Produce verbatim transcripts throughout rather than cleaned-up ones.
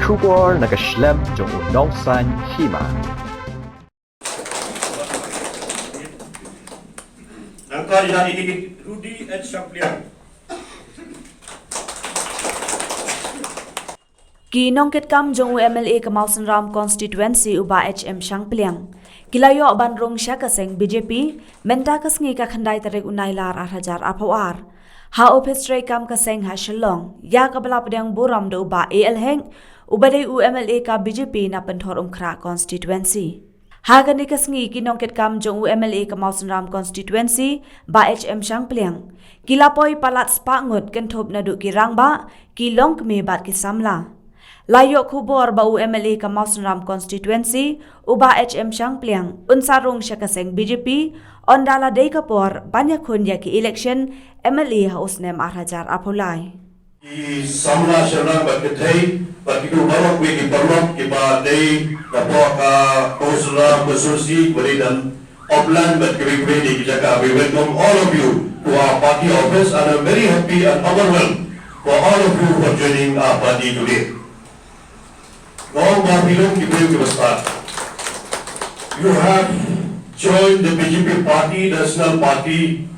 Khubor na ka shlem jong u nongsan hima. Nangta ïa i Rudy H Shangpliang. Ki nongkitkam jong u M L A ka Mawsynram Constituency u Bah H M Shangpliang ki la ïoh ban rung sha ka seng B J P mynta ka sngi ka khyndai tarik u Nailar ar hajar arphew ar ha ophis treikam ka seng ha Shillong, ïa kaba la pdiang burom da u Bah A L Hek uba dei u M L A ka B J P na Pynthorumkhrah Constituency. Ha kane ka sngi ki nongkitkam jong u M L A ka Mawsynram Constituency Bah H M Shangpliang ki la poi palat spah ngut kynthup naduh ki rangbah, ki longkmie bad ki samla. La ïoh khubor ba u M L A ka Mawsynram Constituency u Bah H M Shangpliang un sa rung sha ka seng B J P ynda la dei ka por ban ïakhun ïa ki election M L A ha u snem ar hajar arphew lai. Ki samla shynrang bad kynthei bad kito baroh kiwei ki paralok kiba dei na poh ka Mawsynram constituency kiba dei na Upland bad kiwei kiwei de ki jaka. We welcome all of you to our party office and I'm very happy and overwhelmed for all of you for joining our party today. Nga ong ba phi long ki briew kiba stad. You have joined the B J P party, the national party.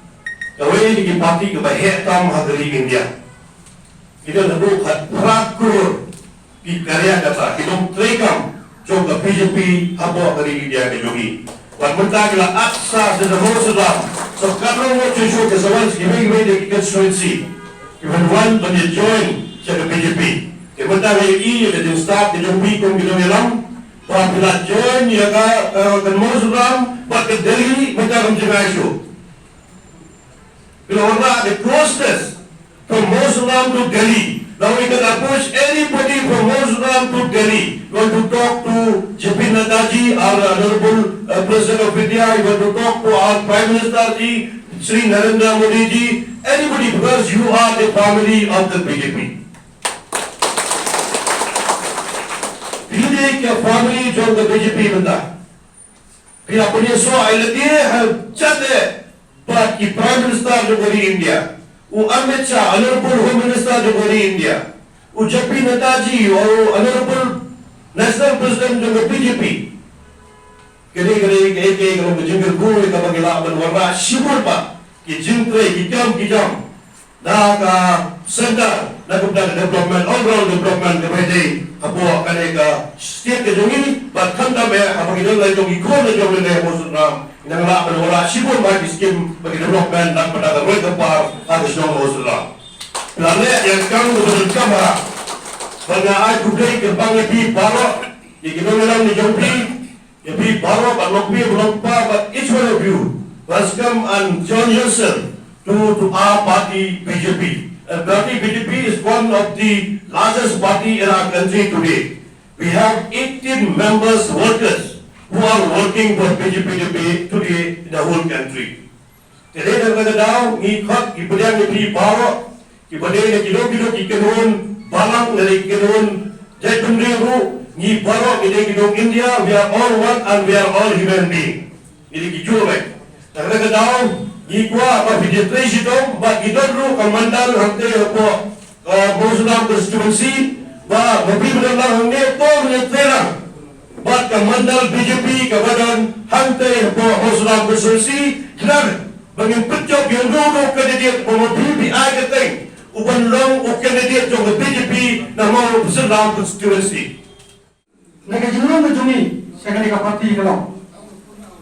Kawei na ki party kaba heh tam ha ka ri India. Ki don haduh khatphra klur ki karya kata, ki nongtrei kam jong ka B J P hapoh ka ri India ka jong ngi. Bad mynta ki la ap sa sha ka Mawsynram. Sa katno ngut shuh shuh ki sa wan sha kiwei kiwei de ki constituency. Ki wan wan ban ïa join sha ka B J P. Te mynta nga ïohi ïa ka jingstad ka jong phi kum ki nongïalam ba phi la join ïa ka, eh, ka Mawsynram bad ka Delhi mynta kam jngai shuh. Phi la wanrah the closeness from Mawsynram to Delhi. Now we can approach anybody from Mawsynram to Delhi. You want to talk to J P Nadda ji, our Honorable, uh, President of India, you want to talk to our Prime Minister ji, Shri Narendra Modi ji, anybody, because you are the family of the B J P. Phi dei ka family jong ka B J P mynta. Phi la pynïasoh ïa lade ha jingïadei bad ki Prime Minister jong ka ri India, u Amit Shah, Honorable Home Minister jong ka ri India, u J P Nadda ji, u Honorable National President jong ka B J P. Kane kane kaei kaei ka long ka jingkyrkhu ïa kaba ngi lah ban wanrah shibun bha ki jingtrei ki kam ki jam na ka centre, na ka bynta ka development, all round development kaba ïadei hapoh kane ka state ka jong ngi bad khamtam eh haba ngi don la jong ki khun la jong lane ha Mawsynram. Ngi dang lah ban wanrah shibun bha ki skim bad ki development na ka bynta ka roi ka par ha ka shnong Mawsynram. Phi la leh ïa ka kam kaba donkam bha. Bad nga ai khublei kyrpang ïa phi baroh, ïa ki nongïalam jong phi, ïa phi baroh, bad long kmie bad long kpa, bad each one of you who has come and join yourself to, to our party B J P. And party B J P is one of the largest party in our country today. We have eighteen members, workers who are working for B J P today, today in the whole country. Te dei na kata ka daw ngi khot ngi pdiang ïa phi baroh kiba dei na kino kino ki kynhun balang, na ki kynhun jaitbynriew ruh, ngi baroh ngi dei ki nong India, we are all one and we are all human being. Ngi dei ki jur beit. Na kata ka daw ngi kwah ba phi ïatrei shitom bad ngi don ruh ka mandal hangtei hapoh, uh, Mawsynram constituency, ba ma phi ba don lang hangne to ïatrei lang bad ka mandal B J P kaba don hangtei hapoh Mawsynram constituency. Khnang ba ngin pynjop ïa uno uno u candidate ba ma phi phi ai kyrteng u ban long u candidate jong ka B J P na Mawsynram constituency. Na ka jinglong ka jong ngi sha kane ka party ka long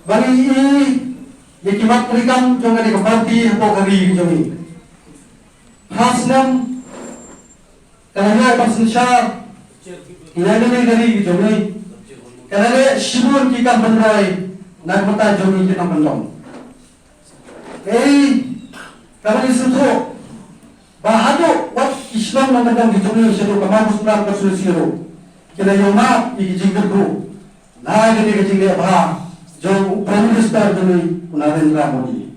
ba ngi ïohi ïa ki mat treikam jong kane ka party hapoh ka ri ka jong ngi. Phra snem ka la ïoh ban synshar ïa kane ka ri ka jong ngi. Ka la leh shibun ki kam pynroi na ka bynta jong ngi ki nongkyndong. Kaei kaba ngi sngewthuh ba haduh wat ki shnong nongkyndong ki jong ngi shaduh ka Mawsynram constituency ruh ki la ïoh map ïa ki jingkyrkhu na kane ka jingleh bha jong u Prime Minister jong ngi u Narendra Modi.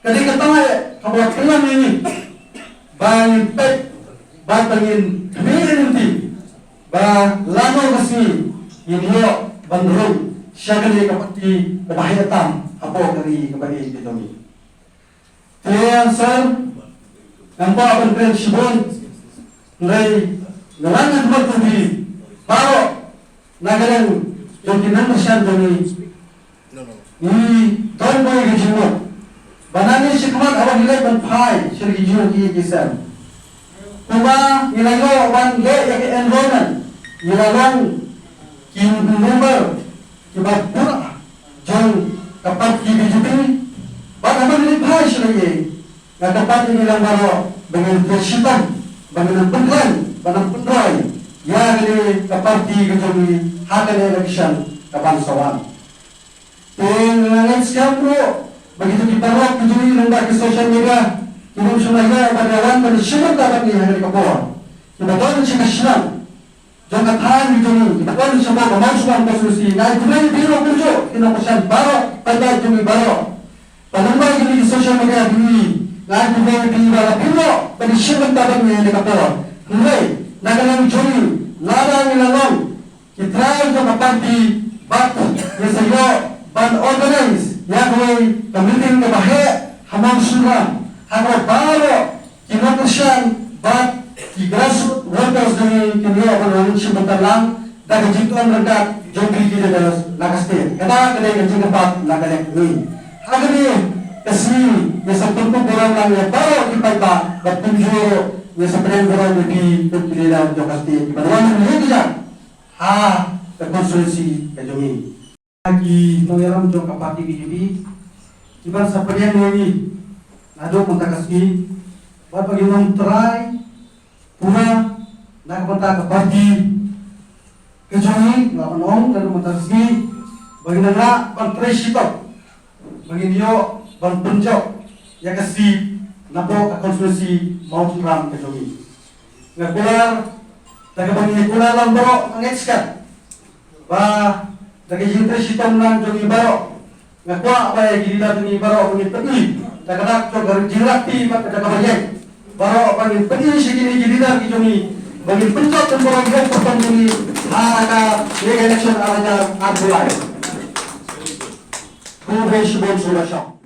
Ka dei kata eh kaba la pynlong ïa ngi ba ngin peit bad ba ngin khmih lynti ba lano ka sngi ngin ïoh ban rung sha kane ka party kaba heh tam hapoh ka ri kaba ïeit ka jong ngi. Te answer ngam kwah ban kren shibun hynrei nga wan ha khmat jong phi Baroh na ka liang jong ki nongkyrshan jong ngi, ngi don beit ka jingmut ba nangne shakhmat haba ngi leit ban phai sha ki jingïohi ki sem, kumba ngi la ïoh ban leh ïa ka enrollment, ngi la long ki member kiba pura jong ka party B J P. Bad haba ngi leit phai sha lade, nga kyrpad ïa ngi lang baroh ba ngin pyrshang, ba ngin pynkhlaiñ, ba ngin pynroi ïa kane ka party ka jong ngi ha kane ka election kaban sa wan. Te nga ngeit skhem ruh ba kito ki paralok ki jong ngi lyngba ki social media ki bym shym la ïoh ban ïa wan ban shim bynta bad ngi ha kane ka por, kiba don sha ka shnong jong ka thaiñ ka jong ngi, kiba don shapoh ka Mawsynram constituency, nga ai khublei ïa phi ruh kumjuh ki nongkyrshan baroh, paidbah jong ngi baroh ba lyngba kine ki social media jong ngi. Nga ai khublei ïa phi ba la pynlong ban ïashim bynta bad ngi ha kane ka por. Hynrei na ka liang jong ngi, lada ngi la long ki trai jong ka party bad ngi sa ïoh ban organise ïa kawei ka meeting kaba heh ha Mawsynram, ha kaba baroh ki nongkyrshan bad ki grassroots workers jong ngi kin ïoh ban wan shim bynta lang da ka jingtuan ryngkat jong ki leaders na ka state. Kata ka dei ka jingkyrpad na ka liang ngi. Ha kane ka sngi ngi sa pynkup burom lang ïa baroh ki paidbah bad kumjuh ruh ngi sa pdiang burom ïa phi kum ki leader jong ka state kiba wan ha kane ka jaka ha ka constituency ka jong ngi. Ki nongïalam jong ka party B J P kiban sa pdiang ïa ngi naduh mynta ka sngi bad ba ngin ym trai pura na ka bynta ka party ka jong ngi, nga ban ong naduh mynta ka sngi ba ngin nang lah ban trei shitom ba ngin ïoh ban pynjop ïa ka seat napoh ka constituency Mawsynram ka jong ngi. Nga kular da kaba ngi kular lang baroh, nga ngeit skhem ba da ka jingtrei shitom lang jong ngi baroh, nga kwah ba ïa ki leader jong ngi baroh ba ngin pyni da ka dak jong ka jingrakhe bad ka dak kaba ïeng baroh, ba ngin pyni sha kine ki leader ki jong ngi ba ngin pynjop pynburom ïa ka party jong ngi ha ka election ar hajar arphew lai. Khublei shibun sngewbha.